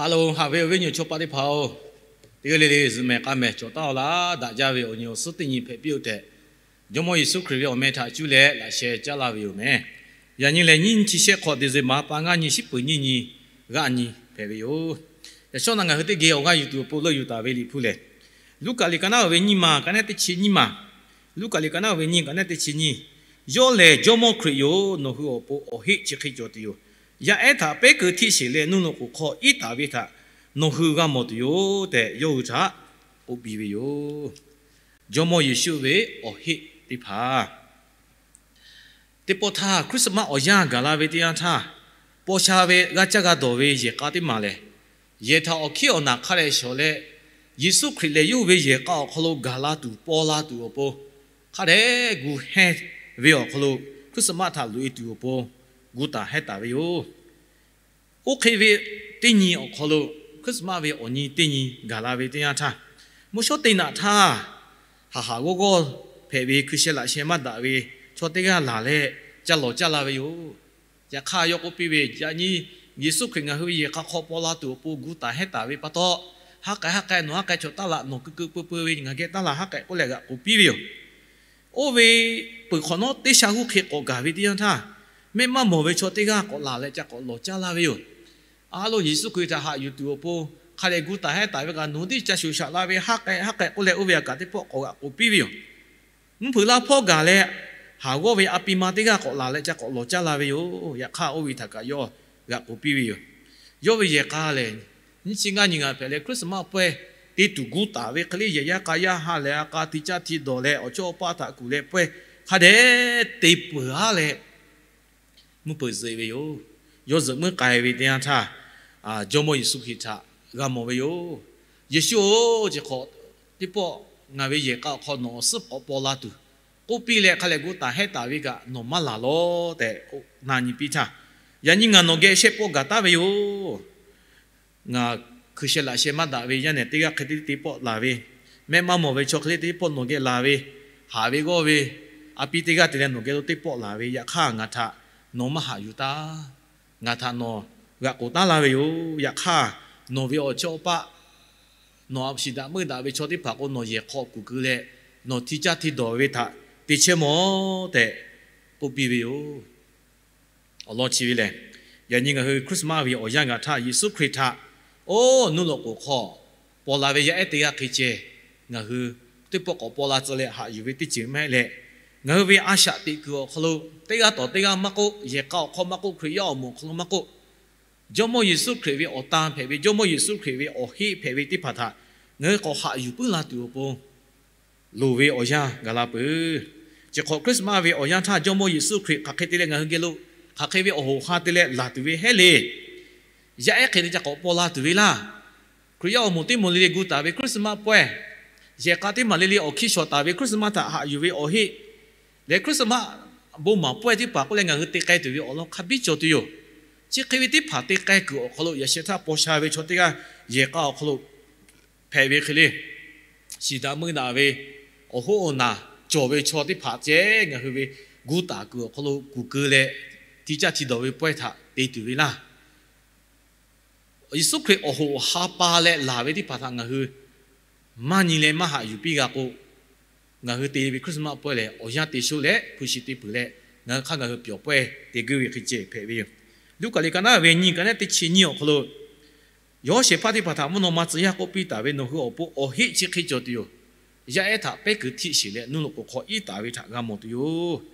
Haꞈ loˬ, haꞈ ve awˬ viˉ awˬ nyi chaw paˆ teˇ hpaˍ-oˬ, teˇ g'aˇ le le zuhꞈ mehˍ k'a mehˍ cawˬ taˉ-aw laˇ. Daꞈ jaˇ ve awˬ nyi awˬ suhˉ teˇ nyi hpehꞈ piˇ-oˬ tehꞈ, Jawˇmawˇ Yeˍsuˆ Hkriꞈ ve awˬ meh htaꞈ cuˇ leh laꞈ sheh caˉ laˇ ve yoˬ meh. Yaꞈ nyi lehˬ, nyiˇ chi shehˆ hk'awꞈ December pa ngaˇ nyi shiˉ peuˍ nyiˇ nyi g'aˆ nyi hpehꞈ ve yoˬ. Yaꞈ shawˉ naˆ ngaˬ hui teˇ geh awˬ g'aˇ yuˬ tuˬ awˬ pon leuˆ yuˬ taˍ ve Liꞈ hpu lehˬ, Luˉkaꞈ liꞈ ka naˉ ve nyiˇ maˬ ka naˉ teˇ chi nyiˇ maˬ, Luˉkaꞈ liꞈ ka naˉ ve nyiˇ ka naˉ teˇ chi nyiˇ, Yawˇ lehˬ Jawˇmawˇ Hkriꞈ yoˬ. Nawˬ hui awˬ pon awˬ heˆ chi hk'e cawˬ tuˬ yoˬ. Yaˇ ehˉ htaꞈ pehˉ keu htiˆ sheˍ leh nuˇ loꞈ k'oˍ hk'aw iˉ taˍ ve htaꞈ nawˬ hui g'a mawˬ tuˬ yoˬ tehꞈ, yawˇ hui htaꞈ k'oˆ piˇ ve yoˬ. Jawˇmawˇ Yeˍsuˆ ve awˬ heˆ teˇ hpaˍ teˇ pawˆ htaˇ, Christmas awˬ yanˇ gaˬ la ve teˇ yanˇ htaˇ, paw sha ve g'a caˇ g'a dawˬ ve yehˬ k'a teˇ maˬ lehˬ, yehˬ htaꞈ awˬ hkiˉ awˬ naˬ hk'a dehꞈ shawˍ leh, Yeˍsuˆ Hkriꞈ lehˬ yawˇ hui ve yehˬ k'a awˬ hk'aw lo gaˬ la tuˬ paw la tuˬ awˬ pon, hk'a dehꞈ gu hehnˇ ve awˬ hk'aw lo Christmas htaꞈ loꞈ-e tuˬ awˬ pon gu taˍ hehnˇ taˍ ve yoˬ. Oˇ hk'e ve teˇ nyi awˬ hk'aw lo, Christmas ve awˬ nyi teˇ nyi gaˬ la ve teˇ yanˇ htaˇ, mvuhˇ shawˉ teˇ naꞈ htaˇ, haˍ haˍ g'awˇ g'awˇ hpehꞈ ve hkui sheh laꞈ sheh maˇ daꞈ ve chaw teˇ g'aˇ laˬ leh ca lawˬ caˇ la ve yoˬ. Yaꞈ hk'aˇ yawˇ k'oˆ piˇ ve, Yaꞈ nyi Yeˍsuˆ Hkriꞈ ngaˬ hui ve yehˬ k'a hk'aw paw la tuˬ awˬ pon gu taˍ hehnˇ taˍ ve pa taw, haˉ k'ai haˉ k'ai nawˬ haˉ k'ai chaw taˇ laꞈ, nawˬ keu keu peu peu ve ngaˬ geh taˇ laˬ haˉ k'ai k'oˆ leh g'aꞈ k'oˬ piˇ ve yoˬ. Oˇ ve peuˬ hk'awꞈ nawˉ teˇ sha g'uˇ hk'e k'awꞈ gaˬ ve teˇ yanˇ htaˇ, mehˆ maˇ mawˬ ve chaw teˇ g'aˇ k'awꞈ laˬ leh ca k'awꞈ lawˬ caˇ laˇ ve yoˬ. A loˬ, Yeˍsuˆ Hkriꞈ htaꞈ haꞈ yuˬ tuˬ awˬ pon hk'a dehꞈ gu taˍ hehnˇ taˍ ve kaꞈ nawˬ hui tiˉ ca shuˍ shaꞈ la ve, haˉ k'ai haˉ k'ai k'oˆ leh oˇ ve a kaˍ teˇ pawˆ k'awꞈ g'aꞈ k'oˬ piˇ ve yoˬ. Mvuhˇ hpeuꞈ laˇ hpawˇ gaˬ leh, haˍ g'awˇ ve a pi ma teˇ g'aˇ k'awꞈ laˬ leh ca k'awꞈ lawˬ caˇ la ve yoˬ. Yaꞈ hk'aˇ oˇ ve htaꞈ kaꞈ yawˇ g'aꞈ k'oˬ piˇ ve yoˬ. Yawˇ ve yehˬ k'a lehˬ, nyiˇ chi ngaˇ nyi ngaˬ hpehꞈ leh Christmas pawehˇ te tuˬ gu taˍ ve hk'e le, yehˬ yaˇ k'a yaˇ ha lehˬ a k'a hti caˇ hti dawˬ leh awˬ chawˇ awˬ paˇ htaꞈ kuˬ leh pawehˇ hk'a dehꞈ te peuˬ-a leh, mvuhˇ hpeuꞈ zuhꞈ-e ve yoˬ. Yawˇ zuhꞈ muiˉ k'ai ve teˇ yanˇ htaˇ, Jawˇmawˇ Yeˍsuˆ Hkriꞈ htaꞈ g'a mawˬ ve yoˬ. Yeˍsuˆ-oˬ, chi hk'awꞈ teˇ pawˆ ngaˬ ve yehˬ k'a awˬ hk'aw nawˬ awˬ suhˉ k'awꞈ paw la tuˬ k'oˆ piˇ leh, hk'a lehꞈ gu taˍ hehnˇ taˍ ve kaꞈ nawˬ maˇ laˬ lawˬ tehꞈ k'oˆ na nyi piˇ htaˇ, yaꞈ nyi ngaˬ nawˬ geh shehˆ pawˆ gaˬ taˉ ve yoˬ. Ngaˬ hkui sheh laꞈ sheh maˇ daꞈ ve yaˇ nehˬ teˇ g'aˇ hk'e te teˇ pawˆ laˬ ve, mehˆ maˇ mawˬ ve chaw hk'e le teˇ pawˆ nawˬ geh laˬ ve, haˍ ve g'awˇ ve a pi teˇ g'aˇ te leh nawˬ geh lo teˇ pawˆ laˬ ve, yaꞈ hk'aˇ ngaˬ htaꞈ nawˬ maˇ haꞈ yuˬ taˇ. Ngaˬ htaꞈ nawˬ g'aꞈ k'oˬ taˉ laˇ ve yoˬ. Yaꞈ hk'aˇ nawˬ ve awˬ chawˇ awˬ paˆ, nawˬ shiˍ daꞈ meuˇ daꞈ ve chaw teˇ hpaˍ k'o nawˬ yehˬ hk'aw kuˬ keu leh, nawˬ hti caˇ hti dawˬ ve htaꞈ te chehˇ mawˬ tehꞈ k'oˆ piˇ ve yoˬ. Awˬ lawn chi ve lehˬ, yaꞈ nyi ngaˬ hui Christmas ve awˬ yanˇ gaˬ htaˇ Yeˍsuˆ Hkriꞈ htaꞈ oˇ nuˇ loꞈ k'oˍ hk'aw paw la ve yaˇ ehˉ teˇ g'aˇ hk'e ceh ngaˬ hui teˇ pawˆ k'awꞈ paw la tcuh leh haꞈ yuˬ ve teˇ ceuˬ maˇ heˆ leh, ngaˬ hui ve a shaꞈ teꞈ kuiˬ awˬ hk'aw lo teˇ g'aˇ tawˍ teˇ g'aˇ maˇ k'oˆ, yehˬ k'a awˬ hk'aw maˇ k'oˆ, Hkriꞈ yaˇ awˬ moˍ awˬ hk'aw lo maˇ k'oˆ, Jawˇmawˇ Yeˍsuˆ Hkriꞈ ve awˬ tan hpehꞈ ve, Jawˇmawˇ Yeˍsuˆ Hkriꞈ ve awˬ heˆ hpehꞈ ve teˇ hpaˍ htaꞈ ngaˬ hui k'awꞈ haꞈ yuˬ puiˉ la tuˬ awˬ pon loˍ ve awˬ yanˇ gaˬ la peuˬ. Chi hk'awꞈ Christmas ve awˬ yanˇ htaˇ Jawˇmawˇ Yeˍsuˆ Hkriꞈ hk'aˬ hk'e te leh ngaˬ hui geh lo hk'aˬ hk'e ve awˬ hoꞈ ha te leh laˬ tuˬ ve hehˉ le. Yaˇ ehˉ hk'e te ca k'awꞈ paw la tuˬ ve laˇ. Hkriꞈ yaˇ awˬ moˍ teˇ moˍ le le gu taˍ ve Christmas pawehˇ, yehˬ k'a teˇ maˬ le le awˬ hkiˇ shawˍ taˍ ve Christmas htaꞈ haꞈ yuˬ ve awˬ heˆ leh, Christmas bon maˍ pawehˇ teˇ hpaˍ k'oˆ leh ngaˬ hui te k'ai tuˬ ve awˬ lawn hk'a biˇ cawˬ tuˬ yoˬ. Chi hk'e ve teˇ hpaˍ te k'ai kuiˬ awˬ hk'aw lo yaꞈ sheh htaˇ paw sha ve chaw teˇ g'aˇ yehˬ k'a awˬ hk'aw lo hpehꞈ ve hk'e le, shiˍ daꞈ meuˇ daꞈ ve awˬ hoˉ awˬ naˬ cawˬ ve chaw teˇ hpaˍ ceh ngaˬ hui ve gu taˍ kuiˬ awˬ hk'aw lo kuˬ keu leh hti caˇ hti dawˬ ve pawehˇ htaꞈ te tuˬ ve laˇ. Yeˍsuˆ Hkriꞈ awˬ hoꞈ awˬ ha pa leh laˬ ve teˇ hpaˍ htaꞈ ngaˬ hui maˇ nyi leh maˇ haꞈ yuˬ piˇ g'a k'o, ngaˬ hui te ve Christmas pawehˇ lehˬ awˬ yanˇ te shoˆ leh hpu shi te peuˬ leh, ngaˬ hui hk'aˇ ngaˬ hui pyawˬ pawehˇ te geuˇ ve hk'e ceh hpehꞈ ve yoˬ. Luˉkaꞈ liꞈ ka naˉ ve nyiˇ ka naˉ teˇ chi nyiˇ awˬ hk'aw lo, yawˬ hawˉ shehˍ hpaˇ teˇ hpaˍ htaꞈ mvuhˇ naw ma tcuh yaˇ k'oˆ piˇ taˍ ve, nawˬ hui awˬ pon awˬ heˆ chi hk'e cawˬ tuˬ yoˬ. Yaˇ ehˉ htaꞈ pehˉ kuiˬ htiˆ sheˍ leh nuˇ loꞈ k'oˍ hk'aw iˉ taˍ ve htaꞈ g'a mawˬ tuˬ yoˬ.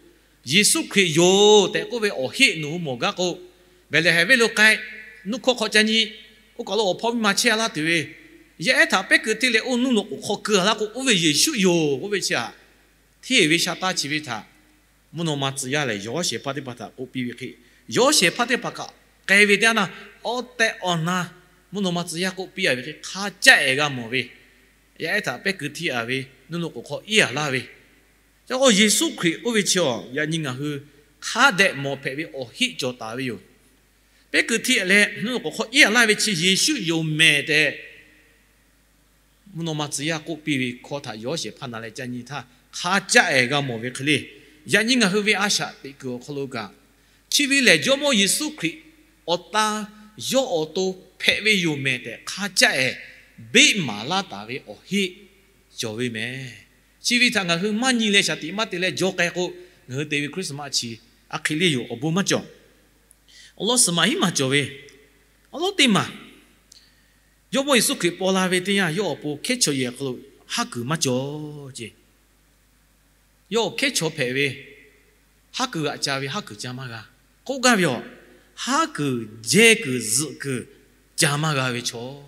Yeˍsuˆ Hkriꞈ yoˬ tehꞈ k'oˆ ve awˬ heˆ nawˬ hui mawˬ gaˇ k'o, Behˍlehˍhehnˍ venˇ lo k'ai, nuˇ hkawˇ hk'aw ca nyi, oˇ kaˬ lo awˬ hpawˇ miˇ ma chehˇ a laˇ tuˬ ve, yaˇ ehˉ htaꞈ pehˉ kuiˬ htiˆ leh oˇ nuˇ loꞈ k'oˍ hk'aw keu a laˇ k'o, oˇ ve Yeˍsuˆ yoˬ k'oˆ ve chi htaꞈ hteˇ ve sha taˇ chi ve htaꞈ mvuhˇ naw ma tcuh yaˇ lehˬ yawˬ hawˉ shehˍ hpaˇ teˇ hpaˍ htaꞈ k'oˆ piˇ ve hk'e, yawˬ hawˉ shehˍ hpaˇ teˇ hpaˍ kaꞈ k'ai ve teˇ yanˇ awˬ tehˬ awˬ na mvuhˇ naw ma tcuh yaˇ k'oˆ piˇ a ve hk'e hk'a caˆ ehˍ g'a mawˬ ve, yaˇ ehˉ htaꞈ pehˉ kuiˬ htiˆ a ve, nuˇ loꞈ k'oˍ hk'aw iˉ a laˇ ve, ca k'o Yeˍsuˆ Hkriꞈ oˇ ve chi awˬ yaꞈ nyi ngaˬ hui hk'a dehꞈ mawˬ hpehꞈ ve awˬ heˆ cawˬ taˍ ve yoˬ. Pehˉ kuiˬ htiˆ leh nuˇ loꞈ k'oˍ hk'aw iˉ a laˇ ve chi Yeˍsuˆ yoˬ mehˍ tehꞈ mvuhˇ naw ma tcuh yaˇ k'oˆ piˇ ve hkawˇ htaꞈ yawˬ hawˉ shehˍ hpaˇ na leh ca nyi htaˇ hk'a caˆ ehˍ g'a mawˬ ve hk'e le. Yaꞈ nyi ngaˬ hui ve a shaꞈ teꞈ kuiˬ awˬ hk'aw lo kaꞈ, chi ve lehˬ Jawˇmawˇ Yeˍsuˆ Hkriꞈ awˬ tan yawˇ awˬ to hpehꞈ ve yoˬ mehˍ tehꞈ hk'a caˆ-ehˍ beˆ maˍ laˇ taˍ ve awˬ heˆ cawˬ ve mehˍ. Chi ve htaꞈ ngaˬ hui maˇ nyi leh shaˍ tiꞈ maˇ te leh jaw k'ai k'o, ngaˬ hui te ve Christmas chi aˬ hk'e le yoˬ, awˬ bon maˇ cawˬ. Awˬ lawn suhˍ maˬ hiˉ maˬ cawˬ ve, awˬ lawn teˇ maˬ, Jawˇmawˇ Yeˍsuˆ Hkriꞈ paw la ve teˇ yanˇ, yawˇ awˬ pon hkehˉ chaw yehˬ hk'aw lo haˉ kuiˬ maˇ cawˬ ce. Yawˇ awˬ hkehˉ chaw hpehꞈ ve, haˉ kuiˬ g'aꞈ ca ve, haˉ kuiˬ ca maˇ g'a. K'oˆ gaˇ ve awˬ, haˉ kuiˬ jehˇ kuiˬ zuhꞈ kuiˬ ca maˇ g'a ve chaw.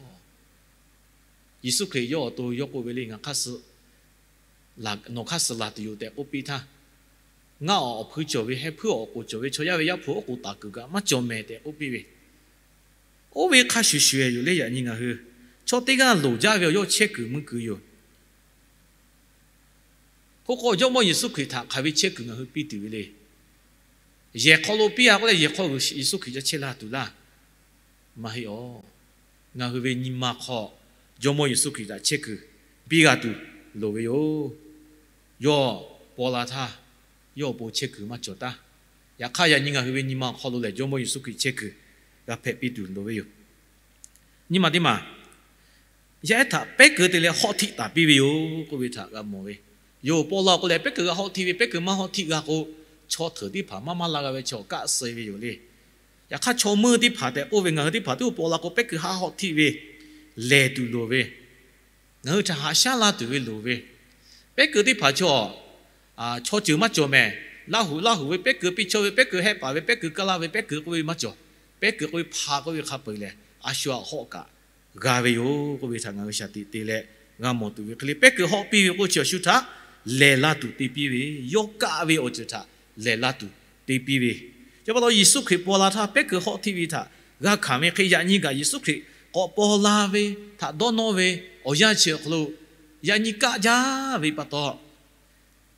Yeˍsuˆ Hkriꞈ yawˇ awˬ to yawˇ k'oˆ ve le, Ngaˬ hk'aˇ suh, nawˬ hk'aˇ suh laˬ tuˬ yoˬ tehꞈ k'oˆ piˇ htaˇ, Ngaˬ awˬ hpui cawˬ ve, heh hpuiˇ awˬ k'oˍ cawˬ ve, chaw yaˇ ve Yaˇ hpu oˉ k'oˍ taˍ kuiˬ kaꞈ maˇ cawˬ mehˍ tehꞈ k'oˆ piˇ ve. Oˇ ve hk'a shuˍ shuˍ yoˬ le. Yaꞈ nyi ngaˬ hui chaw teˇ g'aˇ loˍ jaˇ ve awˬ yawˇ chehˇ kuiˬ mui kuiˬ yoˬ. K'oˆ k'o, Jawˇmawˇ Yeˍsuˆ Hkriꞈ htaꞈ hk'aˬ ve chehˇ kuiˬ ngaˬ hui piˇ tuˬ ve le. Yehˬ hk'aw lo piˇ-a k'oˆ leh, yehˬ hk'aw Yeˍsuˆ Hkriꞈ ca chehˇ la tuˬ laˇ, maˇ heˆ awˬ. Ngaˬ hui ve nyi ma hk'aw Jawˇmawˇ Yeˍsuˆ Hkriꞈ htaꞈ chehˇ kuiˬ piˇ g'a tuˬ loˍ ve yoˬ. Yawˇ paw la htaˇ, yawˇ awˬ pon chehˇ kuiˬ maˇ cawˬ taˉ. Yaꞈ hk'aˇ, yaꞈ nyi ngaˬ hui ve nyi ma awˬ hk'aw lo lehˬ, Jawˇmawˇ Yeˍsuˆ Hkriꞈ chehˇ kuiˬ g'a hpehꞈ piˇ tuˬ loˍ ve yoˬ. Nyi ma teˇ maˬ, yaˇ ehˉ htaꞈ pehˉ keu te leh hawˆ htiˆ taˍ piˇ ve yoˬ k'oˆ ve htaꞈ g'a mawˬ ve. Yawˇ paw la k'o lehˬ, pehˉ keu g'a hawˆ htiˆ ve, pehˉ keu maˇ hawˆ htiˆ g'a k'o, chaw hteuꞈ teˇ hpaˍ maˇ maˇ la g'a ve chaw kaˆ suh ve yoˬ le. Yaꞈ hk'aˇ, chaw meuˇ teˇ hpaˍ tehꞈ k'oˆ ve, ngaˬ hui teˇ hpaˍ teˇ paw la k'o, pehˉ keu haˆ hawˆ htiˆ ve lehˬ tuˬ loˍ ve, ngaˬ hui htaꞈ haꞈ shaˉ la tuˬ ve loˍ ve, pehˉ keu teˇ hpaˍ chaw chaw ceuˬ maˇ cawˬ mehˍ. Laˇ huˍ laˇ huˍ ve pehˉ keu, piˇ chaw ve pehˉ keu, hehˆ paˍ ve pehˉ keu, kaˇ laˇ ve pehˉ keu k'oˆ ve maˇ cawˬ. Pehˉ keu k'oˆ ve hpaˍ k'oˆ ve hk'a peu-eˬ lehˬ, a shu aꞈ hawˆ kaꞈ g'a ve yoˬ k'oˆ ve htaꞈ ngaˬ hui shaˍ tiꞈ te leh g'a mawˬ tuˬ ve hk'e le. Pehˉ keu hawˆ piˇ ve k'o, chi awˬ shu htaꞈ lehˬ la tuˬ te piˇ ve, yawˇ kaˆ ve awˬ ceuˬ htaꞈ lehˬ la tuˬ te piˇ ve. Chi pa taw, Yeˍsuˆ Hkriꞈ paw la htaˇ pehˉ keu hawˆ htiˆ ve htaꞈ g'a hkanˍ ve hk'e, yaꞈ nyi kaꞈ Yeˍsuˆ Hkriꞈ k'awꞈ paw la ve htaꞈ dawˇ nawˇ ve awˬ yanˇ chi awˬ hk'aw lo, yaꞈ nyi kaˆ jaˇ ve pa taw,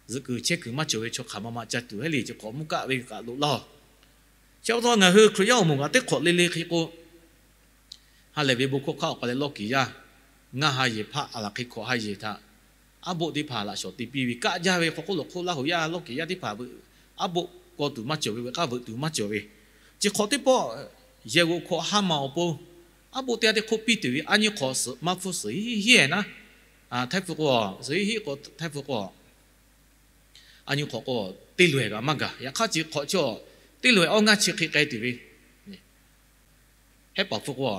zuhꞈ kuiˬ chehˇ kuiˬ maˇ cawˬ ve chaw hk'aˬ ma ma ca tuˬ heˉ le, chi hk'awꞈ mvuhˇ kaˆ ve kaꞈ loꞈ laˇ-oˬ. Chi pa taw, ngaˬ hui Hkriꞈ yaˇ awˬ moˍ kaꞈ teˇ hk'awꞈ le le hk'e k'o, ha lehˬ ve bon hkawˇ hk'aˇ awˬ k'a leh lawˇ keˍ yaˇ, ngaˇ ha yehˬ hpaˆ aˬ laˬ hk'e hkawꞈ ha yehˬ htaꞈ aˉ boˆ teˇ hpaˍ laꞈ shawˍ te piˇ ve kaˆ jaˇ ve hk'aw hk'oˆ lo hk'oˆ Laˇ huˍ yaˇ lawˇ keˍ yaˇ teˇ hpaˍ veuꞈ, aˉ boˆ kaw tuˬ maˇ cawˬ ve, veuꞈ k'aˇ veuꞈ tuˬ maˇ cawˬ ve. Chi hk'awꞈ teˇ pawˆ yehˬ g'oꞈ hkawꞈ ha maˬ awˬ pon, aˉ boˆ teˇ g'aˇ teˇ hk'oˆ piˇ tuˬ ve, a nyi hk'awꞈ suhˍ maˇ hpfuhˇ suhˍ hiˉ hiˉ-ehˍ naˉ, htaiˇ hpfuhˇ k'o, suhˍ hiˉ hiˉ k'o htaiˇ hpfuhˇ k'o, a nyi hk'awꞈ k'o teˇ loꞈ-ehˍ kaꞈ maˇ gaˬ. Yaꞈ hk'aˇ, chi hk'awꞈ chaw teˇ loꞈ-ehˍ awˇ ngaˇ chi hk'e k'ai tuˬ ve, hehˉ paˍ hpfuhˇ k'o,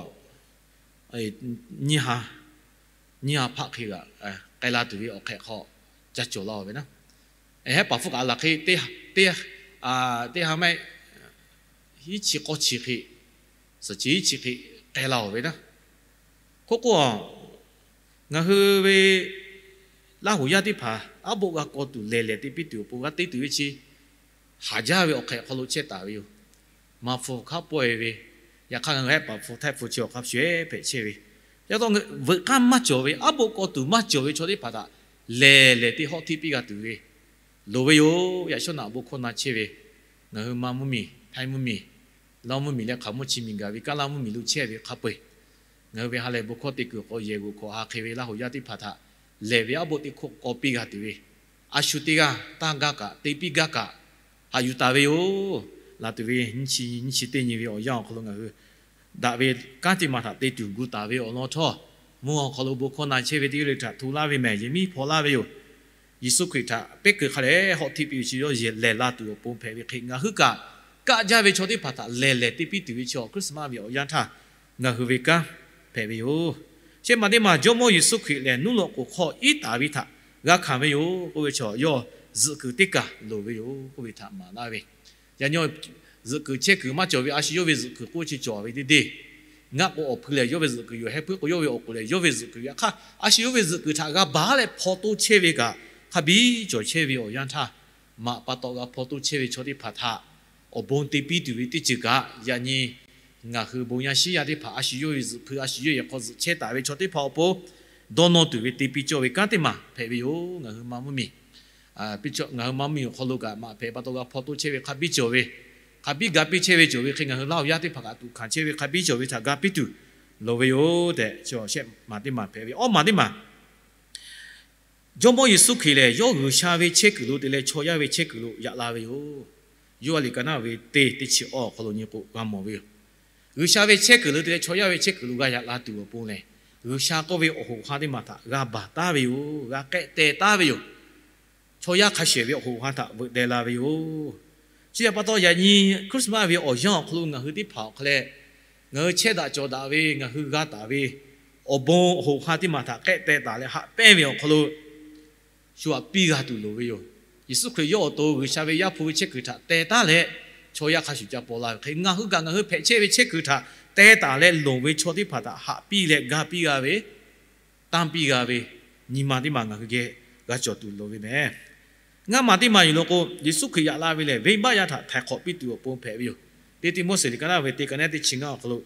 nyiˇ ha, nyiˇ ha hpaˆ hk'e g'aꞈ k'ai la tuˬ ve awˬ hk'ehꞈ hk'aw ca cawˬ laˇ-oˬ ve naˉ. Hehˉ paˍ hpfuhˇ kaꞈ aˬ laˬ hk'e teˇ ha, teˇ ha maˇ heˆ, hiˉ chi k'awˇ chi hk'e, suhˍ chi hiˉ chi hk'e k'ai la-oˬ ve naˉ. Hk'oˆ k'o, ngaˬ hui ve Laˇ huˍ yaˇ teˇ hpaˍ aˉ boˆ g'a kaw tuˬ lehˬ lehˬ te piˇ tuˬ awˬ pon g'a te tuˬ ve chi haˍ jaˇ ve awˬ hk'ehꞈ hk'aw lo chehˇ taˍ ve yoˬ. Maˇ hpfuhˇ hk'a pawehˇ ve, yaꞈ hk'aˇ ngaˬ hui hehˉ paˍ hpfuhˇ htaiˇ hpfuhˇ chi awˬ hk'a shuˍ-ehˉ hpehꞈ chehˇ ve, yaꞈ taw veuꞈ k'aˇ maˇ cawˬ ve, aˉ boˆ kaw tuˬ maˇ cawˬ ve chaw teˇ hpaˍ htaꞈ lehˬ lehˬ te hawˆ htiˆ piˇ g'a tuˬ ve loˍ ve yoˬ. Yaꞈ shawˉ naꞈ bon hkawˇ na chehˇ ve, ngaˬ hui Manˇ mvuhˇmiˬ, Htaiˇ mvuhˇmiˬ, Laˇ mvuhˇmiˬ leh hk'aˬ mvuhˇ chi miˬ gaˬ ve Kaˇ laˇ mvuhˇmiˬ lo chehˇ ve hk'a peu-eˬ, ngaˬ hui ve ha lehˬ bon hkawˇ te kuiˬ k'o, yehˬ g'oꞈ hkawꞈ ha hk'e ve Laˇ huˍ yaˇ teˇ hpaˍ htaꞈ lehˬ ve aˉ boˆ teˇ hk'oˆ kaw piˇ g'a tuˬ ve, a shu teˇ g'aˇ taˇ gaˇ kaꞈ te piˇ gaˇ kaꞈ haꞈ yuˬ taˍ ve yoˬ. Laˬ tuˬ ve nyiˇ chi, nyiˇ chi teˇ nyi ve awˬ yanˇ awˬ hk'aw lo ngaˬ hui daꞈ ve kanˉ teˇ ma htaꞈ te tuˬ gu taˍ ve awˬ lawn htawˇ, mvuhˇ awˬ hk'aw lo bon hkawˇ na chehˇ ve teˇ g'aˇ le htaꞈ hto laˇ ve mehˬ, yehˬ miˉ hpaw laˇ ve yoˬ. Yeˍsuˆ Hkriꞈ htaꞈ pehˉ keu hk'a leh hawˆ htiˆ piˇ ve chi yawˇ lehˬ la tuˬ awˬ pon hpehꞈ ve hk'e, ngaˬ hui kaꞈ kaˆ jaˇ ve chaw teˇ hpaˍ htaꞈ lehˬ lehˬ te piˇ tuˬ ve chi Christmas ve awˬ yanˇ htaˇ ngaˬ hui ve kanˉ hpehꞈ ve yoˬ. Shehˆ maˬ teˇ maˬ, Jawˇmawˇ Yeˍsuˆ Hkriꞈ lehˬ nuˇ loꞈ k'oˍ hk'aw iˉ taˍ ve htaꞈ g'a hkanˍ ve yoˬ k'oˆ ve chaw, yawˇ zuhꞈ kuiˬ teˇ kaˬ loˍ ve yoˬ k'oˆ ve htaꞈ maˍ laˇ ve. Yaꞈ nyi zuhꞈ kuiˬ chehˇ kuiˬ maˇ cawˬ ve, a shu yawˇ ve zuhꞈ kuiˬ k'oˆ chi cawˬ ve teˇ deˇ. Ngaˆ k'o awˬ hpui lehˬ yawˇ ve zuhꞈ kuiˬ yoˬ, heh hpuiˇ k'o yawˇ ve awˬ k'oˍ lehˬ yawˇ ve zuhꞈ kuiˬ yoˬ. Yaꞈ hk'aˇ, a shu yawˇ ve zuhꞈ kuiˬ htaꞈ g'a baˬ leh hpaw toˇ chehˇ ve kaꞈ hk'a biˇ cawˬ chehˇ ve awˬ yanˇ htaˇ, maꞈ pa taw g'a hpaw toˇ chehˇ ve chaw teˇ hpaˍ htaꞈ awˬ bon te piˇ tuˬ ve teˇ ceuˬ kaꞈ, yaꞈ nyi ngaˬ hui bon yaˇ shiˉ yaˇ teˇ hpaˍ a shu yawˇ ve zuhꞈ hpui, a shu yawˇ yehˬ hk'aw zuhꞈ chehˇ taˍ ve chaw teˇ hpaˍ awˬ pon dawˇ nawˇ tuˬ ve te piˇ cawˇ ve kanˉ teˇ maˬ hpehꞈ ve yoˬ. Ngaˬ hui Manˇ mvuhˇmiˬ, Hpiˇ cawˇ, ngaˬ hui Manˇ mvuhˇmiˬ awˬ hk'aw lo kaꞈ maꞈ hpehꞈ pa taw g'a hpaw toˇ chehˇ ve hk'a biˇ cawˬ ve, hk'a biˇ ga piˇ chehˇ ve cawˬ ve hk'e, ngaˬ hui Laˇ huˍ yaˇ teˇ hpaˍ kaꞈ tuꞈ hkanˍ chehˇ ve hk'a biˇ cawˬ ve htaꞈ ga piˇ tuˬ loˍ ve yoˬ tehꞈ, shehˆ maˬ teˇ maˬ hpehꞈ ve. Awˇ maˬ teˇ maˬ, Jawˇmawˇ Yeˍsuˆ Hkriꞈ lehˬ, yawˇ G'uiˬsha ve chehˇ kuiˬ lo te leh chaw yaˇ ve chehˇ kuiˬ lo yaꞈ la ve yoˬ. Yoˇhanˬ liꞈ ka naˆ ve teˇ, teˇ chi awˇ awˬ hk'aw lo nyi k'o g'a mawˬ ve yoˬ. G'uiˬsha ve chehˇ kuiˬ lo te leh chaw yaˇ ve chehˇ kuiˬ lo g'a yaꞈ la tuˬ awˬ pon lehˬ, G'uiˬsha k'oˆ ve awˬ hoꞈ awˬ ha teˇ maˬ htaꞈ g'a baˬ taˉ ve yoˬ. G'a k'ehˆ teh taˉ ve yoˬ. Chaw yaˇ hk'a shehˍ ve awˬ hoꞈ awˬ ha htaꞈ veuꞈ deh la ve yoˬ. Chi htaꞈ pa taw, yaꞈ nyi Christmas ve awˬ yanˇ awˬ hk'aw lo ngaˬ hui teˇ hpaˍ awˬ hk'a leh, ngaˬ hui chehˇ daꞈ cawˬ daꞈ ve, ngaˬ hui g'a taˍ ve awˬ bon awˬ hoꞈ awˬ ha teˇ maˬ htaꞈ k'ehˆ teh taˍ leh haꞈ pehnˇ ve awˬ hk'aw lo shu aꞈ piˇ g'a tuˬ loˍ ve yoˬ. Yeˍsuˆ Hkriꞈ yawˇ awˬ to G'uiˬsha ve Yaˇ hpu ve chehˇ kuiˬ htaꞈ teh taˉ leh, chaw yaˇ hk'a shuˍ ca paw la ve hk'e, ngaˬ hui kaꞈ ngaˬ hui hpehꞈ chehˇ ve chehˇ kuiˬ htaꞈ teh taˍ leh loˍ ve chaw teˇ hpaˍ htaꞈ haꞈ piˇ leh ga piˇ g'a ve, tanˇ piˇ g'a ve nyi ma teˇ maˬ ngaˬ hui geh g'a cawˬ tuˬ loˍ ve meh. Ngaˇ maˬ teˇ maˬ yoˬ law k'o, Yeˍsuˆ Hkriꞈ yaꞈ la ve lehˬ, venˇbaˆ yaˇ htaꞈ htaiˍ hk'awꞈ piˇ tuˬ awˬ pon hpehꞈ ve yoˬ. Teˇ Tiˆmoˉseˍ liꞈ ka naˉ ve teˇ ka nehˉ teˇ chi ngaˇ awˬ hk'aw lo,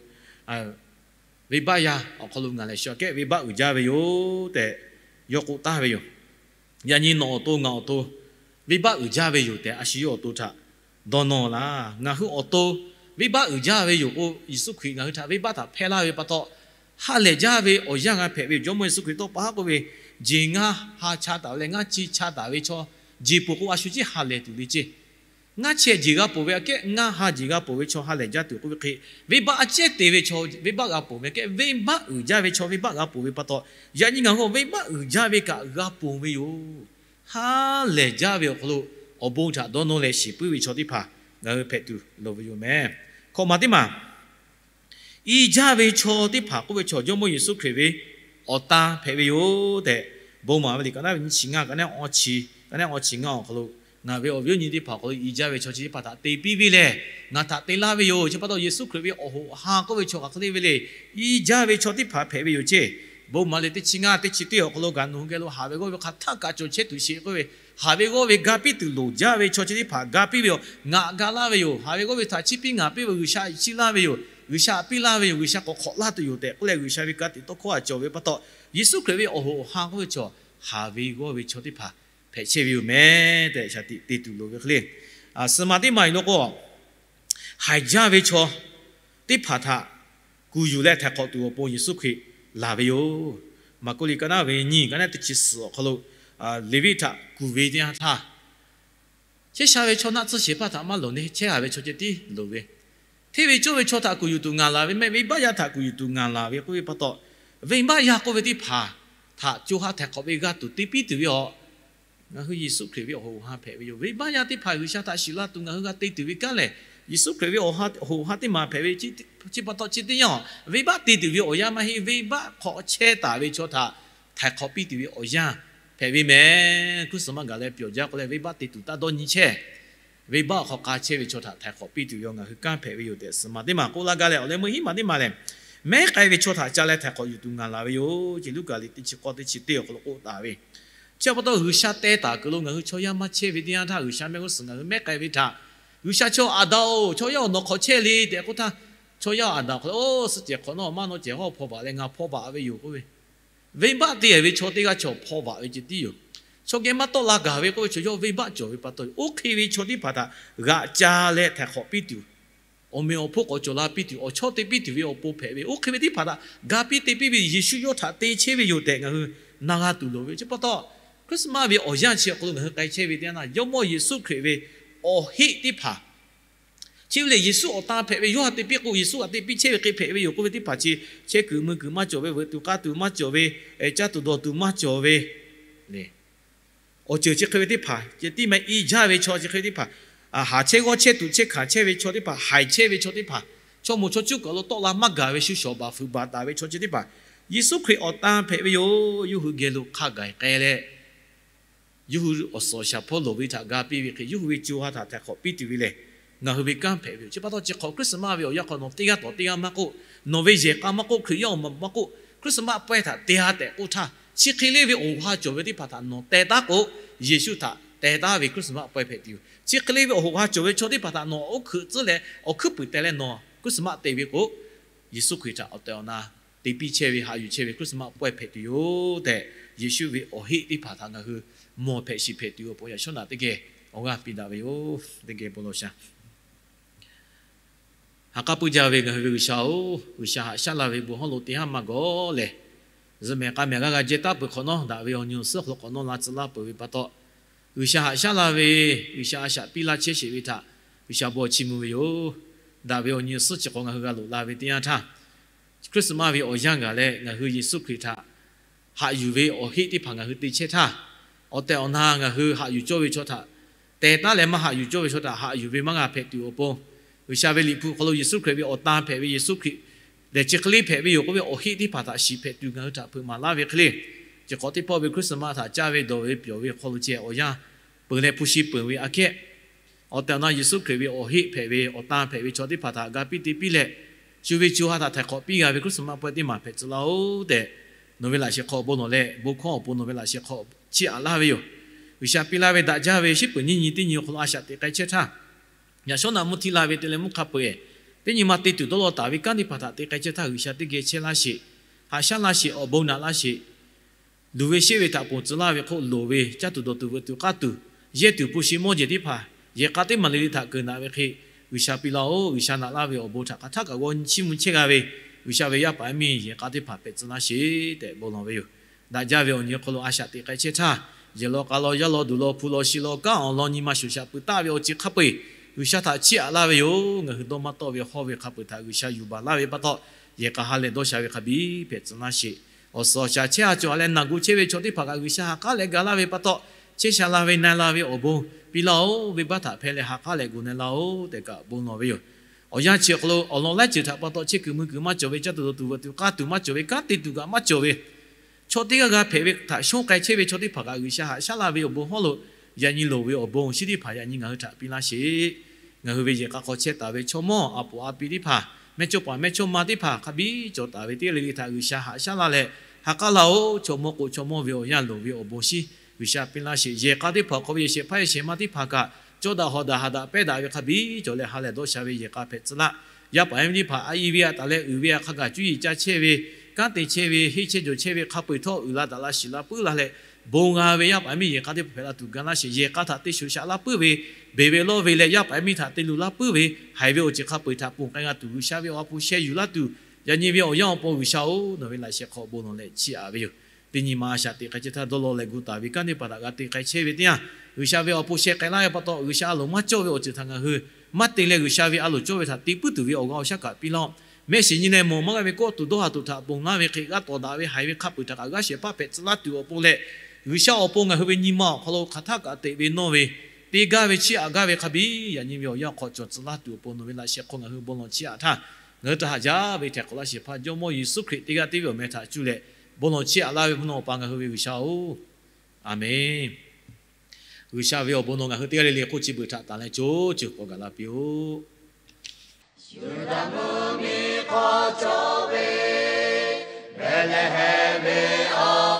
venˇbaˆ yaˇ awˬ hk'aw lo ngaˬ lehˬ shu aꞈ kehˉ venˇbaˆ uiˍ jaˇ ve yoˬ tehꞈ yawˇ k'oˆ taˍ ve yoˬ. Yaꞈ nyi nawˬ awˬ to ngaˬ awˬ to venˇbaˆ uiˍ jaˇ ve yoˬ tehꞈ, a shu yawˇ awˬ to htaꞈ dawˇ nawˇ laˇ. Ngaˬ hui awˬ to venˇbaˆ uiˍ jaˇ ve yoˬ k'o, Yeˍsuˆ Hkriꞈ ngaˬ hui htaꞈ venˇbaˆ htaꞈ hpehˇ laˇ ve pa taw, ha lehˬ jaˇ ve awˬ yanˇ g'a hpehꞈ ve yoˬ. Jawˇmawˇ Yeˍsuˆ Hkriꞈ tawˇ pa haˉ k'oˆ ve, Jeˬ ngaˇ ha cha taˍ ve leh ngaˇ chi cha taˍ ve chaw, jeˬ poˬ k'o a shu ciˉ ha lehˬ tuˬ le ceˇ. Ngaˇ chehˇ jeˬ g'a poˬ ve aꞈ kehˉ ngaˇ ha jeˬ g'a poˬ ve chaw ha lehˬ jaˇ tuˬ k'oˆ ve hk'e, venˇbaˆ a cehˉ te ve chaw venˇbaˆ g'a poˬ ve aꞈ kehˉ venˇbaˆ uiˍ jaˇ ve chaw venˇbaˆ g'a poˬ ve pa taw, yaꞈ nyi ngaˬ hui venˇbaˆ uiˍ jaˇ ve kaꞈ g'a poˬ ve yoˬ. Ha lehˬ jaˇ ve awˬ hk'aw lo awˬ bon htaꞈ dawˇ nawˇ leh shiˍ puiˉ ve chaw teˇ hpaˍ ngaˬ hui hpehꞈ tuˬ loˍ ve yoˬ meh. Hkawꞈ maˬ teˇ maˬ, i jaˇ ve chaw teˇ hpaˍ k'oˆ ve chaw Jawˇmawˇ Yeˍsuˆ Hkriꞈ ve awˬ tan hpehꞈ ve yoˬ tehꞈ, bon maˍ ve liꞈ ka naˉ ve nyiˇ chi ngaˇ, ka naˉ awˇ chi ngaˇ awˬ hk'aw lo, ngaˬ ve awˬ viˉ awˬ nyi teˇ hpaˍ awˬ hk'aw lo i jaˇ ve chaw chi teˇ hpaˍ htaꞈ te piˇ ve lehˬ, ngaˬ htaꞈ te laˇ ve yoˬ. Chi pa taw Yeˍsuˆ Hkriꞈ ve awˬ hoꞈ awˬ ha k'oˆ ve chaw hk'aˬ hk'e le ve le, i jaˇ ve chaw teˇ hpaˍ hpehꞈ ve yoˬ ceˇ. Bon maˍ liꞈ teˇ chi ngaˇ teˇ chi teˇ awˬ hk'aw lo kaꞈ nawˬ hui geh lo haˍ ve g'awˇ ve hk'a htaˆ kaꞈ cawˬ chehˇ tuˬ sheˍ k'oˆ ve, haˍ ve g'awˇ ve ga piˇ tuˬ loˍ jaˇ ve chaw chi teˇ hpaˍ ga piˇ ve yoˬ. Ngaˬ ga laˇ ve yoˬ. Haˍ ve g'awˇ ve htaꞈ chiˇ piˇ ngaˍ piˇ ve G'uiˬsha chiˇ laˇ ve yoˬ. G'uiˬsha piˇ laˇ ve yoˬ. G'uiˬsha k'awꞈ hk'awꞈ laˇ tuˬ yoˬ tehꞈ k'oˆ leh, G'uiˬsha ve ka tiꞈ tawˇ hkawˇ a cawˬ ve pa taw, Yeˍsuˆ Hkriꞈ ve awˬ hoꞈ awˬ ha k'oˆ ve chaw haˍ ve g'awˇ ve chaw teˇ hpaˍ hpehꞈ chehˇ ve yoˬ meh tehꞈ shaˍ tiꞈ te tuˬ loˍ ve hk'e le. Suhˍ maˬ teˇ maˬ yoˬ law k'o, haiˬ jaˇ ve chaw teˇ hpaˍ htaꞈ kuˬ yuˬ leh htaiˍ hk'awꞈ tuˬ awˬ pon Yeˍsuˆ Hkriꞈ laˬ ve yoˬ. Maˍkuˆ liꞈ ka naˉ ve nyiˇ ka naˉ teˇ chi suhˍ awˬ hk'aw lo, Leˍviˆ htaꞈ kuˬ ve teˇ yanˇ htaˇ, chehˇ sha ve chaw naˆ tsuhˇ shehˍ hpaˇ htaꞈ maˇ loˍ le, chehˇ g'a ve chaw ceh tiˉ loˍ ve, hteˇ ve cawˇ ve chaw htaꞈ kuˬ yuˬ tuˬ ngaˬ laˬ ve meh, venˇbaˆ yaˇ htaꞈ kuˬ yuˬ tuˬ ngaˬ laˬ ve k'oˆ ve pa taw, venˇbaˆ yaˇ k'oˆ ve teˇ hpaˍ htaꞈ co ha htaiˍ hk'awꞈ ve g'a tuˬ te piˇ tuˬ ve awˬ, ngaˬ hui Yeˍsuˆ Hkriꞈ ve awˬ hoꞈ awˬ ha hpehꞈ ve yoˬ. Venˇbaˆ yaˇ teˇ hpaˍ G'uiˬsha htaꞈ shiˍ la tuˬ ngaˬ hui g'a te tuˬ ve kanˉ lehˬ, Yeˍsuˆ Hkriꞈ ve awˬ hoꞈ awˬ ha teˇ maˬ hpehꞈ ve, chi pa taw chi teˇ yanˇ, venˇbaˆ te tuˬ ve awˬ yanˇ maˇ heˆ, venˇbaˆ hk'awꞈ chehˇ taˍ ve chaw htaꞈ htaiˍ hk'awꞈ piˇ tuˬ ve awˬ yanˇ hpehꞈ ve meh. Christmas gaˬ leh pyawˬ jaˇ k'o leh, venˇbaˆ te tuˬ taˇ dawˇ nyi chehˇ. Venˇbaˆ hk'aw k'a chehˇ ve chaw htaꞈ htaiˍ hk'awꞈ piˇ tuˬ ve awˬ ngaˬ hui kanˉ hpehꞈ ve yoˬ tehꞈ, suhˍ maˬ teˇ maˬ k'oˆ laˇ gaˇ leh, awˬ leh meuˇ hiˉ maˬ teˇ maˬ lehˬ, mehˉ k'ai ve chaw htaꞈ ca leh htaiˍ hk'awꞈ yuˬ tuˬ ngaˬ laˬ ve yoˬ ce. Luˉkaꞈ liꞈ teˇ chi k'awˇ teˇ chi teˇ awˬ hk'aw lo k'oˆ taˍ ve, chi pa taw G'uiˬsha teh taˍ kuiˬ lo ngaˬ hui chaw yaˇ maˇ chehˇ ve teˇ yanˇ htaˇ, G'uiˬsha mehˆ g'uˇ suhˍ ngaˬ hui mehˉ k'ai ve htaꞈ, G'uiˬsha chaw Aˍdanˍ-oˬ, chaw yaˇ-oˬ, nawˬ hk'awꞈ chehˇ le tehꞈ k'oˆ htaˇ, chaw yaˇ Aˍdanˍ hk'aw leh, Oˬ, suhˆ cehˬ hk'awꞈ nawˉ maˇ nawˇ cehˬ hawˉ hpaw baˬ leh ngaˬ hpaw baˬ ve yoˬ k'oˆ ve, venˇbaˆ te ve chaw teˇ g'aˇ chaw hpaw baˬ ve ceh tiˉ yoˬ. Chaw geh maˇ tawˆ la gaˬ ve k'oˆ ve chaw yawˇ venˇbaˆ cawˬ ve pa taw, oˇ hk'e ve chaw teˇ hpaˍ htaꞈ g'aꞈ ca leh htaiˍ hk'awꞈ piˇ tuˬ, awˬ meꞈ awˬ hponˇ k'awꞈ cawˬ la piˇ tuˬ, awˬ chawˇ te piˇ tuˬ ve awˬ pon hpehꞈ ve, oˇ hk'e ve teˇ hpaˍ htaꞈ ga piˇ te piˇ ve Yeˍsuˆ yawˇ htaꞈ te chehˇ ve yoˬ tehꞈ ngaˬ hui na g'a tuˬ loˍ ve. Chi pa taw, Christmas ve awˬ yanˇ chi awˬ hk'aw lo ngaˬ hui k'ai chehˇ ve teˇ yanˇ htaˇ, Jawˇmawˇ Yeˍsuˆ Hkriꞈ ve awˬ heˆ teˇ hpaˍ, chi ve lehˬ Yeˍsuˆ awˬ tan hpehꞈ ve, yawˇ htaꞈ te piˇ k'o Yeˍsuˆ htaꞈ te piˇ chehˇ ve hk'e hpehꞈ ve yoˬ k'oˆ ve teˇ hpaˍ chi, chehˇ kuiˬ mui kuiˬ maˇ cawˬ ve, veuꞈ tuˬ k'aˇ tuˬ maˇ cawˬ ve, caˇ tuˬ dawˬ tuˬ maˇ cawˬ ve, awˬ ceuˬ chi hk'e ve teˇ hpaˍ ceh tiˉ meh, i jaˇ ve chaw chi hk'e ve teˇ hpaˍ, haˍ chehˇ g'awˇ chehˇ tuꞈ chehˇ hkanˍ chehˇ ve chaw teˇ hpaˍ, haiˬ chehˇ ve chaw teˇ hpaˍ, chaw moˍ chaw cuˉ kaˬ lo tawˆ la maˇ gaˬ ve shu shawˍ baˬ fuiˍ baˬ taˍ ve chaw chi teˇ hpaˍ, Yeˍsuˆ Hkriꞈ awˬ tan hpehꞈ ve yoˬ. Yawˇ hui geh lo hk'a gaˬ k'ai leh, yawˇ hui awˬ suhˍ awˬ shaˍ hpawˇ loˍ ve htaꞈ ga piˇ ve hk'e, yawˇ hui ve co ha htaꞈ htaiˍ hk'awꞈ piˇ tuˬ ve lehˬ, ngaˬ hui ve kanˉ hpehꞈ ve yoˬ. Chi pa taw chi hk'awꞈ Christmas ve awˬ yanˇ hk'aw nawˬ teˇ g'aˇ tawˬ teˇ g'aˇ maˇ k'oˆ, nawˬ ve yehˬ k'a maˇ k'oˆ, Hkriꞈ yaˇ awˬ moˍ maˇ k'oˆ, Christmas pawehˇ htaꞈ te-a tehꞈ k'oˆ htaˇ, chi hk'e le ve awˬ hoꞈ ha cawˬ ve teˇ hpaˍ htaꞈ nawˬ teh taˉ k'o, Yeˍsuˆ htaꞈ teh taˉ ve Christmas pawehˇ hpehꞈ tuˬ yoˬ. Chi hk'e le ve awˬ hoꞈ ha cawˬ ve chaw teˇ hpaˍ htaꞈ nawˬ oˇ hkeuꞈ tcuhˉ leh awˬ hkuiˉ puiˍ teh leh nawˬ Christmas te ve k'o, Yeˍsuˆ Hkriꞈ htaꞈ awˬ tehˬ awˬ na te piˇ chehˇ ve, haꞈ yuˬ chehˇ ve Christmas pawehˇ hpehꞈ tuˬ yoˬ tehꞈ, Yeˍsuˆ ve awˬ heˆ teˇ hpaˍ htaꞈ ngaˬ hui mawˬ hpehꞈ shiˍ hpehꞈ tuˬ awˬ pon yaꞈ shawˉ naꞈ teˇ geh awˬ g'aˇ piˇ daꞈ ve yoˬ. Teˇ geh bon lawˬ sha. Ha k'aˉ puiˇ jaˇ ve ngaˬ hui ve G'uiˬsha-oˬ, G'uiˬsha haꞈ shaˉ la ve bon hawˉ lo teˇ haˉ maˇ gawˬ lehˬ, zuhꞈ mehˍ k'a mehˍ g'aˇ g'a jehˇ taˉ peuˬ hk'awꞈ nawˉ daꞈ ve awˬ nyi awˬ suhˉ hk'aw lo k'awꞈ nawˉ la tcuh laˇ peuˬ ve pa taw, G'uiˬsha haꞈ shaˉ la ve, G'uiˬsha a shaꞈ piˇ laˇ chehˇ sheˍ ve htaꞈ G'uiˬsha bon chiˇ mvuh ve yoˬ. daꞈ ve awˬ nyi awˬ suhˉ chi hk'aw ngaˬ hui g'a loꞈ la ve teˇ yanˇ htaˇ, Christmas ve awˬ yanˇ gaˬ leh ngaˬ hui Yeˍsuˆ Hkriꞈ htaꞈ haꞈ yuˬ ve awˬ heˆ teˇ hpaˍ ngaˬ hui te chehˇ htaˇ, awˬ tehˬ awˬ na ngaˬ hui haꞈ yuˬ cawˇ ve chaw htaꞈ teh taˉ leh maˇ haꞈ yuˬ cawˇ ve chaw htaꞈ haꞈ yuˬ ve maˇ g'a hpehꞈ tuˬ awˬ pon, G'uiˬsha ve Liꞈ hpu hk'aw lo Yeˍsuˆ Hkriꞈ ve awˬ tan hpehꞈ ve Yeˍsuˆ Hkriꞈ lehˬ chi hk'e le hpehꞈ ve yoˬ k'oˆ ve awˬ heˆ teˇ hpaˍ htaꞈ shiˍ hpehꞈ tuˬ ngaˬ hui htaꞈ hpeuꞈ maˍ laˇ ve hk'e le. Chi hk'awꞈ teˇ pawˆ ve Christmas htaꞈ caˇ ve dawˬ ve pyawˬ ve hk'aw lo ceh awˬ yanˇ peuˬ leh hpu shi peuˬ ve aꞈ kehˉ, awˬ tehˬ awˬ na Yeˍsuˆ Hkriꞈ ve awˬ heˆ hpehꞈ ve awˬ tan hpehꞈ ve chaw teˇ hpaˍ htaꞈ ga piˇ te piˇ leh, shu ve co ha htaꞈ htaiˍ hk'awꞈ piˇ g'a ve Christmas pawehˇ teˇ maˬ hpehꞈ tcuh laˇ-oˆ tehꞈ, nawˬ ve laꞈ sheh hk'aw bon lawˬ leh bon hkawˇ awˬ pon nawˬ ve laꞈ sheh hk'aw chiˇ aꞈ laˇ ve yoˬ. G'uiˬsha piˇ laˇ ve daꞈ jaˇ ve shiˉ peuˬ nyiˇ nyi teˇ nyi awˬ hk'aw lo a shaꞈ teꞈ k'ai chehˇ htaˇ, yaꞈ shawˉ naꞈ mvuhˇ htiˇ la ve te leh mvuhˇ hk'a peu-eˬ teˇ nyi ma te tuˬ dawˇ law taˍ ve kanˉ teˇ hpaˍ htaꞈ te k'ai chehˇ htaˇ G'uiˬsha teˇ geh chehˇ laˇ sheˍ. Haꞈ shaˉ laˇ sheˍ, awˬ bon naꞈ laˇ sheˍ. Luˬ ve sheˆ ve htaꞈ ponˬ tcuh laˇ ve hk'oˆ loˍ ve caˇ tuˬ dawˬ tuˬ veuꞈ tuˬ k'aˇ tuˬ, yehˇ tuˬ hpu shi mawˇ jehˬ teˇ hpaˍ yehˬ k'a teˇ maˬ le le htaꞈ keunˍ daꞈ ve hk'e, G'uiˬsha piˇ laˇ-oˆ. G'uiˬsha naꞈ laˇ ve awˬ bon htaꞈ hk'aˬ htaˇ kaꞈ g'aw chiˇ mvuh chehˇ g'a ve G'uiˬsha ve yaˇ paˍ yaˇ miˇ yehˬ k'a teˇ hpaˍ hpehꞈ tcuh laˇ sheˍ tehꞈ bon lawˬ ve yoˬ. Daꞈ jaˇ ve awˬ nyi hk'aw lo a shaꞈ teꞈ k'ai chehˇ htaˇ, yehˬ law k'a law yaˇ law duˬ law hpu law shi law kanˉ awˬ lawn nyi ma shuˍ shaꞈ peuˬ taˆ ve awˬ ceuˬ hk'a peu-eˬ G'uiˬsha htaꞈ chiˇ aꞈ laˇ ve yoˬ. Ngaˬ hui dawˇ maˇ tawˆ ve hawˇ ve hk'a peu-eˬ htaꞈ G'uiˬsha yuˬ baˬ laˇ ve pa taw, yehˬ k'a ha lehˬ dawˇ sha ve hk'a biˇ hpehꞈ tcuh laˇ sheˍ. Awˬ suhˍ awˬ shaˍ chehˇ ha cawˬ a leh naˬ gu chehˇ ve chaw teˇ hpaˍ kaꞈ G'uiˬsha ha k'aˉ leh ga laˇ ve pa taw, chehˇ sha la ve na la ve awˬ bon piˇ laˇ-oˆ. Venˇbaˆ htaꞈ hpehˇ leh ha k'aˉ leh gu na laˇ-oˆ tehꞈ kaꞈ bon lawˬ ve yoˬ. Awˬ yanˇ chi awˬ hk'aw lo awˬ lawn laiˉ ceuˬ htaꞈ pa taw chehˇ kuiˬ mui kuiˬ maˇ cawˬ ve, caˇ tuˬ dawˬ tuˬ veuꞈ tuˬ k'aˇ tuˬ maˇ cawˬ ve, kanˉ te tuˬ kaꞈ maˇ cawˬ ve, chaw teˇ g'aˇ g'aˇ hpehꞈ ve htaꞈ shonˇ k'ai chehˇ ve chaw teˇ hpaˍ kaꞈ G'uiˬsha haꞈ shaˉ laˇ ve awˬ bon hawˉ lo yaꞈ nyi loˍ ve awˬ bon shiˉ teˇ hpaˍ yaꞈ nyi ngaˬ hui htaꞈ piˇ laˇ sheˍ. Ngaˬ hui ve yehˬ k'a hk'aw chehˇ taˍ ve chaw mawˇ a puˍ a pi teˇ hpaˍ, mehˇchawˇpaˍ mehˇchawˇma teˇ hpaˍ hk'a biˇ cawˬ taˍ ve teˇ g'aˇ le le htaꞈ G'uiˬsha haꞈ shaˉ laˇ leh, ha k'aˉ laˇ-oˆ. Chaw mawˇ k'o chaw mawˇ ve awˬ yanˇ loˍ ve awˬ bon shiˉ G'uiˬsha piˇ laˇ sheˍ. Yehˬ k'a teˇ hpaˍ hk'aw ve yehˬ shehˍ hpaˇ yehˬ shehˍ ma teˇ hpaˍ kaꞈ cawˇ daꞈ hawˍ daꞈ haꞈ daꞈ pehnˇ daꞈ ve hk'a biˇ cawˬ leh ha lehˬ dawˇ sha ve yehˬ k'a hpehꞈ tcuh laˇ. Yaˇ paˍ yaˇ miˇ teˇ hpaˍ a i ve aꞈ taˍ leh uiˍ ve aꞈ hk'a gaˬ cuˇ yiˍ ca chehˇ ve, kanˉ te chehˇ ve, henˇ chehˇ jawˬ chehˇ ve hk'a peu-eˬ htawˇ uiˍ la daꞈ la shiˍ la puiˉ la leh, bon g'a ve yaˇ paˍ yaˇ miˇ yehˬ k'a teˇ hpaˍ hpehꞈ la tuˬ ga laˇ sheˍ. Yehˬ k'a htaꞈ te shuˍ shaꞈ laˇ puiˉ ve, beˬ ve lawˇ ve leh yaˇ paˍ yaˇ miˇ htaꞈ te luˬ laˇ puiˉ ve, haiˬ ve awˬ ceuˬ hk'a peu-eˬ htaꞈ ponˬ k'ai g'a tuˬ G'uiˬsha ve awˬ ha hpu sheh yuˬ laˇ tuˬ, yaꞈ nyi ve awˬ yanˇ awˬ pon G'uiˬsha-oˬ, nawˬ ve laꞈ sheh hk'aw bon lawˬ leh chiˇ aꞈ ve yoˬ. Teˇ nyi ma a shaꞈ teꞈ k'ai chehˇ htaˇ dawˇ law leh gu taˍ ve kanˉ teˇ hpaˍ htaꞈ g'a te k'ai chehˇ ve teˇ yanˇ, G'uiˬsha ve awˬ ha hpu sheh k'ai laˇ ve pa taw G'uiˬsha a loˍ maˇ cawˇ ve awˬ ceuˬ htaꞈ ngaˬ hui maˇ te leh G'uiˬsha ve a loˍ cawˇ ve htaꞈ te puiˉ tuˬ ve awˬ g'aˇ awˬ shaˉ kaꞈ piˇ laˇ-oˆ. Mehˆ shiˍ nyi leh mawˬ maˇ g'a ve kawˆ tuˬ dawˇ ha tuˬ htaꞈ ponˬ laˇ ve hk'e g'a tawˍ daꞈ ve haiˬ ve hk'a peu-eˬ htaꞈ kaꞈ g'aˇ shehˍ hpaˇ hpehꞈ tcuh laˇ tuˬ awˬ pon leh, G'uiˬsha awˬ pon ngaˬ hui ve nyi ma awˬ hk'aw lo hk'aˬ htaˇ kaꞈ teꞈ ve nawˇ ve, te gaˇ ve chiˇ aꞈ gaˇ ve hk'a biˇ yaꞈ nyi ve awˬ yanˇ awˬ hk'aw cawˬ tcuh laˇ tuˬ awˬ pon nawˬ ve laꞈ sheh hk'aw ngaˬ hui bon lawˬ chiˇ aꞈ htaˇ, ngaˬ hui htaꞈ haꞈ jaˇ ve htehꞈ hk'awꞈ laˇ shehˍ hpaˇ Jawˇmawˇ Yeˍsuˆ Hkriꞈ teˇ g'aˇ tiˉ ve awˬ meh htaꞈ cuˇ leh bon lawˬ chiˇ aꞈ laˇ ve mvuhˇ naw Awˬ pa ngaˬ hui ve G'uiˬsha-oˬ, Aˍmenˍ. G'uiˬsha ve awˬ bon nawˬ ngaˬ hui teˇ g'aˇ le le hk'oˆ chi beuꞈ htaꞈ tanˬ leh co ceuˬ k'awꞈ gaˬ la piˇ-oˆ. Yuˇdaꞈ mvuhˇmiˬ hk'aw cawˬ ve Behˍlehˍhehnˍ ve awˬ